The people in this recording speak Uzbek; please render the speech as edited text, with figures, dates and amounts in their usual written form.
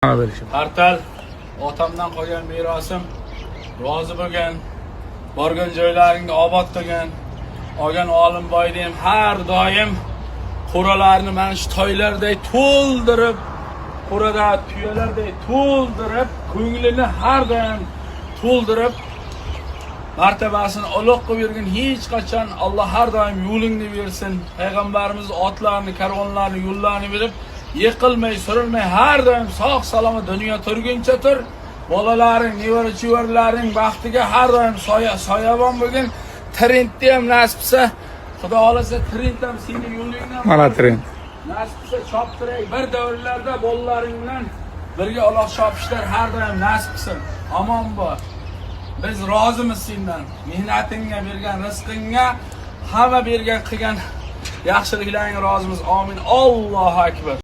Berishi. Qartal otamdan qolgan merosim, rozi bo'lgan, borgan joylaringni obod qilgin. Olgan olim boyni ham har doim qo'ralarni mana shu toylarday to'ldirib, qo'rada tuyalarday to'ldirib, ko'nglini har doim to'ldirib, martabasini ulug' qilib yurgin. Hech qachon Alloh har doim yo'lingni bersin. Payg'ambarimiz otlarini, karvonlarini, yo'llarini berib, yiqilmay, surilmay har doim sog' salomat dunyo turguncha tur. Bolalaring, nevara chevaralaring baxtiga har doim soya soyabon bo'lgin. Trendni ham nasib qilsa, Xudo xohlasa, trend ham seni yo'lingdan Mana trend. Nasib qilsa choptiray, bir davrlarda bolalaring bilan birga uloq chopishlar har doim nasib qilsin. Omon bo'l. Biz rozimiz sendan. Mehnatingga, bergan rizqingga, hamma bergan qilgan yaxshiliklaringga rozimiz. Amin. Allohu akbar.